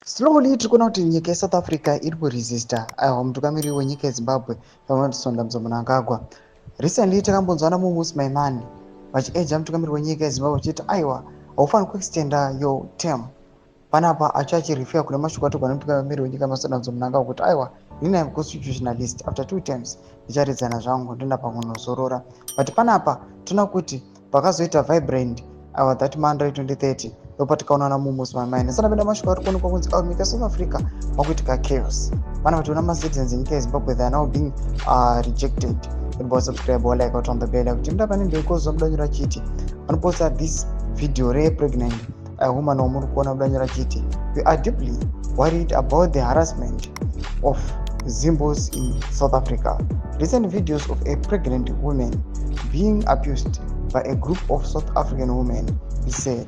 Slowly tiri kuona kuti nyika yeSouth Africa iri kuresista aiwa mutungamiriri wenyika yeZimbabwe, VaEmmerson Dambudzo Mnangagwa. Recently takambonzwa naMumusi Maimane vachieja mutungamiriri wenyika yeZimbabwe vachiti aiwa, haufaniri kuextenda your term. Panapa acho achirefera kune mashoko atorwa nemutungamiriri wenyika Emmerson Dambudzo Mnangagwa kuti aiwa, inini am constitutionalist, after two terms ndicharedzana zvangu, ndoenda pakunozorora. But panapa toona kuti pakazoita vibrant aiwa that Monday 2030, ndopatikaona naMumusi Maimane sanapinda mashoko ari kuonekwa kunzi oh, nyika yeSouth Africa makuitika chaos. Panapa tiona macitizens enyika yeZimbabwe, they are now being rejected. Kuti subscribe or like on the bell kuti muda pane ndeikozwa mudanyura chiti vanoposta this video repregnant woman wamuri kuona. Mudanyura chiti, "We are deeply worried about the harassment of Zimbos in South Africa. Recent videos of a pregnant woman being abused by a group of South African women," he said.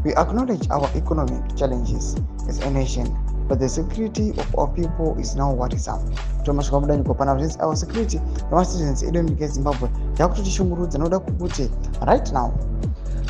"We acknowledge our economic challenges as a nation, but the security of our people is now worrisome." Tomasvika mudanyiko pana zvinzi our security nemacitizens edu emunyika yeZimbabwe yakutotishungurudza, nokuda kwekuti right now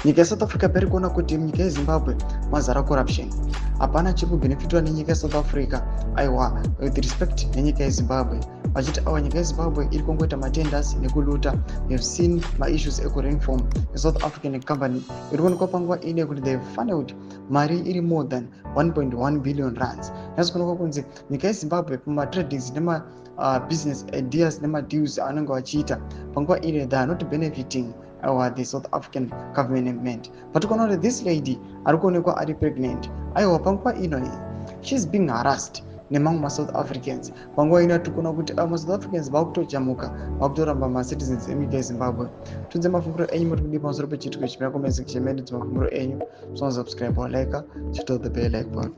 nyika yeSouth Africa peri kuona kuti munyika yeZimbabwe mazara corruption, hapana chiri kubhenefitwa nenyika yeSouth Africa aiwa with respect nenyika yeZimbabwe. Vachiti awa nyika yeZimbabwe iri kungoita matenders nekuluta. Have seen maissues ekuRainform, yeSouth African company iri kuonekwa panguva ine kuti they funneled mari iri more than 1.1 billion rands. Nhasi kuonekwa kunzi nyika yeZimbabwe pamatradings nemabusiness ideas nemadeals anenge vachiita panguva ine, they are not benefiting the South African government. But kuona kuti this lady ari kuonekwa ari pregnant aiwa panguva ino iyi, she is being harassed nemamwe maSouth Africans. Panguva ino tiri kuona kuti masouth Africans vakutojamuka, vakutoramba macitizens enyika yeZimbabwe. Tudze mafungiro enyu, muri kudii pamusoro pechiitiko ichi? Comment section medu dzemafungiro enyu. Subscribe or like, hit the bell like button.